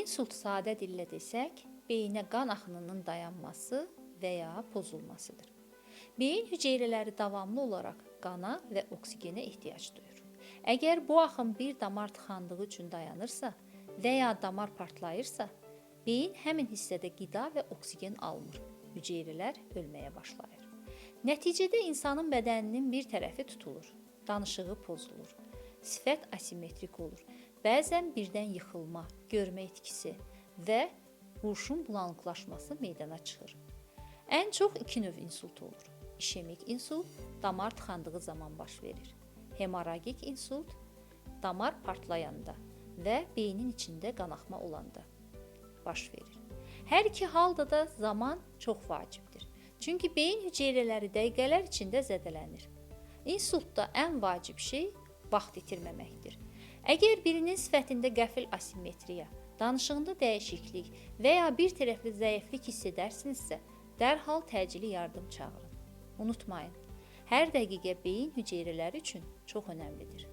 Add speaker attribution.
Speaker 1: İnsult sadə dillə desək, beyinə qan axınının dayanması və ya pozulmasıdır. Beyin hüceyrələri davamlı olaraq qana və oksigenə ehtiyac duyur. Əgər bu axın bir damar tıxandığı üçün dayanırsa və ya damar partlayırsa, beyin həmin hissədə qida və oksigen almır. Hüceyrələr ölməyə başlayır. Nəticədə insanın bədəninin bir tərəfi tutulur, danışığı pozulur, sifət asimetrik olur. Bəzən birdən yıxılma, görmə itkisi və huşun bulanıqlaşması meydana çıxır. Ən çox iki növ insult olur. İşemik insult damar tıxandığı zaman baş verir. Hemoragik insult damar partlayanda və beynin içində qanaxma olanda baş verir. Hər iki halda da zaman çox vacibdir. Çünki beyin hüceyrələri dəqiqələr içində zədələnir. İnsultda ən vacib şey vaxt itirməməkdir. Əgər birinin sifətində qəfil asimetriya, danışığında dəyişiklik və ya bir tərəfli zəiflik hiss edərsinizsə, dərhal təcili yardım çağırın. Unutmayın, hər dəqiqə beyin hüceyrələri üçün çox önəmlidir.